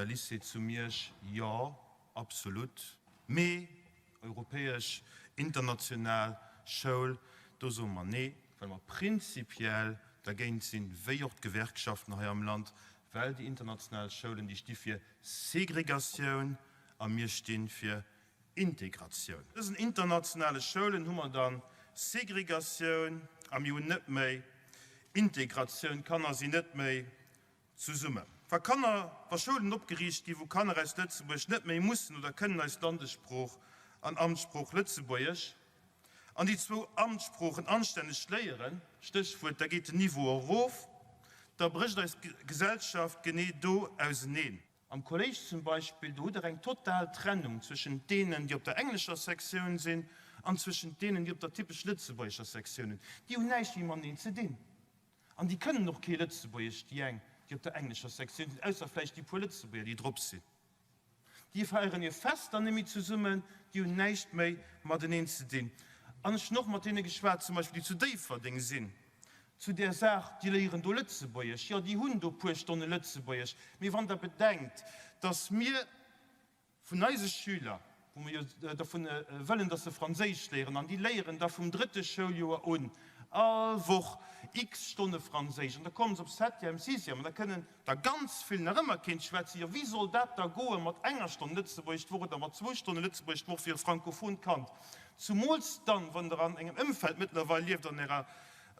Lycée zu Miersch, jo, absolut. Mee europäesch, international Schoul, do soe mer nee, well mer prinzipiell dergéint sinn, wéi och d'Gewerkschaften hei am Land, well déi international Schoulen, déi sti fir Segregatioun a mir sti fir Integratioun. Dësen internationale Schoulen hu mer dann Segregatioun a mir hunn net méi Integratioun. D'Kanner sinn net méi zesummen. Wa Kanner, wa Schoulen opgeriicht ginn, wou Kanner aus Lëtzebuerg net méi mussen oder kënnen eis Landessprooch an Amtssprooch Lëtzebuergesch an déi zwou Amtssproochen anstänneg léieren, Stéchwuert, da geet den Niveau erof, da brécht eis Gesellschaft genee do auseneen. Am Kolléisch zum Beispill, do hutt Der eng total Trennung zwëschent deenen, déi op der englescher Sektioun sinn, an zwëschent deenen, déi op der typesch lëtzebuergescher Sektioun hunn. Déi hunn näischt méi mateneen ze dinn. An déi kënnen och kee Lëtzebuergesch, déi eng, déi op der englescher Sektioun sinn, ausser vläicht déi puer Lëtzebuerger, déi drop sinn. Déi feieren hir Fester net méi zesummen, déi hunn näischt méi mateneen ze dinn. An ech hunn och mat deene geschwat, zum Beispill, déi zu Déifferdeng sinn. Zu där Saach, déi léieren do Lëtzebuergesch, jo, déi hunn do puer Stonne Lëtzebuergesch, mee wann Der bedenkt, dass mir vun eise Schüler, wou mir jo dervun wëllen, dass se Franséisch léieren, an déi léieren da vum drëtte Schouljoer un all Woch x Stonne Franséisch, an da kommen se op Septième, Sixième, an da kënnen der ganz vill nach ëmmer keent schwätzen, jo, wéi soll dat da goe mat enger Stonn Lëtzebuergesch d'Woch oder mat zwou Stonne Lëtzebuergesch d'Woch fir e frankophont Kand? Zumools dann, wann Der an engem Ëmfeld mëttlerweil lieft, an Ärer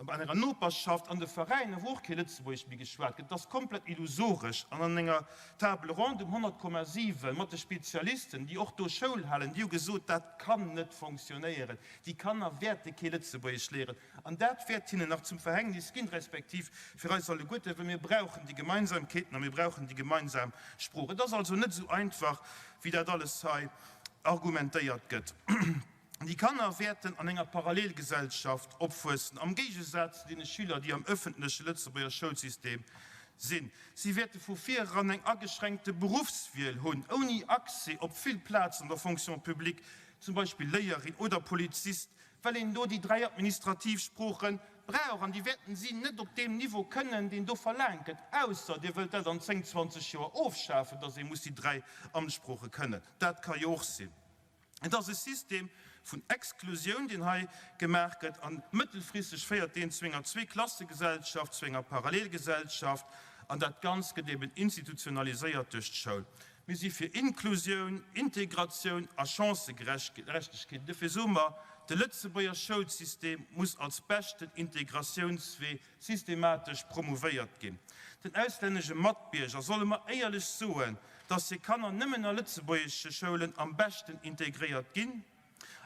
An enger Noperschaft, an de Veräiner, wou och kee Lëtzebuergesch méi geschwat gëtt. Et ass komplett illusoresch. An an enger Table ronde um 100,7 mat de Spezialisten, déi och do Schoul halen, déi hu gesot, dat kann net fonctionnéieren, déi Kanner wäerte kee Lëtzebuergesch léieren. An dat wäert hinnen nach zum Verhängnis ginn, respektiv fir eis alleguerte, well mir brauchen déi Gemeinsamkeeten a mir brauchen déi gemeinsam Sprooch. Et ass also net esou einfach, wéi dat alles hei argumentéiert gëtt. Déi Kanner wäerten an enger Parallelgesellschaft opwuessen, am Géigesaz zu deene Schüler, déi am ëffentleche Lëtzebuerger Schoulsystem sinn. Si wäerte vu vir eran eng ageschränkte Beruffswiel hunn, ouni Accès op vill Plazen an der Fonction publique, zum Beispill Léierin oder Polizist, well een do déi 3 administrativ Sprooche brauch. An déi wäerten si net op deem Niveau kënnen, deen do verlaangt gëtt, ausser Dir wëllt dat an 10, 20 Joer ofschafen, dass ee muss déi 3 Amtssprooche kënnen. Dat ka jo och sinn. Et ass e System vun Exklusioun, deen hei gemaach gëtt, a mëttelfristeg féiert deen zu enger Zweeklassegesellschaft, zu enger Parallelgesellschaft, an dat Ganzt gëtt eben institutionaliséiert duerch d'Schoul. Mir si fir Inklusioun, Integratioun a Chancëgerechtegkeet. Dofir soe mer, de Lëtzebuerger Schoulsystem muss als beschten Integratiounswee systematesch promouvéiert ginn. Den auslännesche Matbierger solle mer éierlech soen, dass hir Kanner nëmmen a lëtzebuergesche Schoulen am beschten integréiert ginn.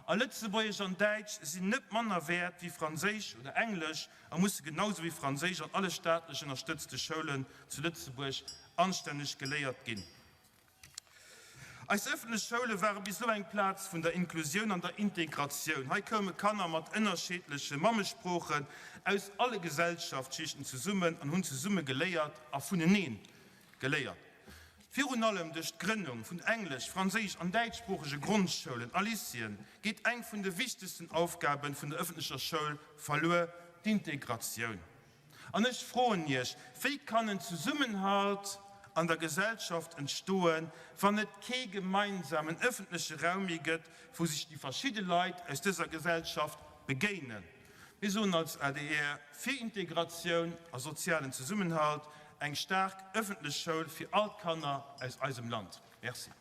A Lëtzebuergesch an Däitsch sinn net manner wäert wéi Franséisch oder Englesch a musse genau sou wéi Franséisch an alle staatlech ënnerstëtzte Schoulen zu Lëtzebuerg anstänneg geléiert ginn. Eis ëffentlech Schoule ware bis elo eng Plaz vun der Inklusioun an der Integratioun. Hei koume Kanner mat ënnerscheedleche Mammesproochen aus alle Gesellschaftsschichten zesummen an hunn zesumme geléiert a vunenee geléiert. Virun allem duerch d'Grënnung vun englesch-, franséisch an däitschsproochege Grondschoulen a Lycéeën geet eng vun de wichtegsten Aufgabe vun der ëffentlecher Schoul verluer, d'Integratioun. An ech froen Iech, Wéi kann en Zesummenhalt an der Gesellschaft entstoen, wann et kee gemeinsamen ëffentleche Raum méi gëtt, wou sech déi verschidde Leit aus dëser Gesellschaft begéinen? Mir soen als adr fir Integratioun a sozialen Zesummenhalt, eng staark ëffentlech Schoul fir all d'Kanner aus eisem Land. Merci.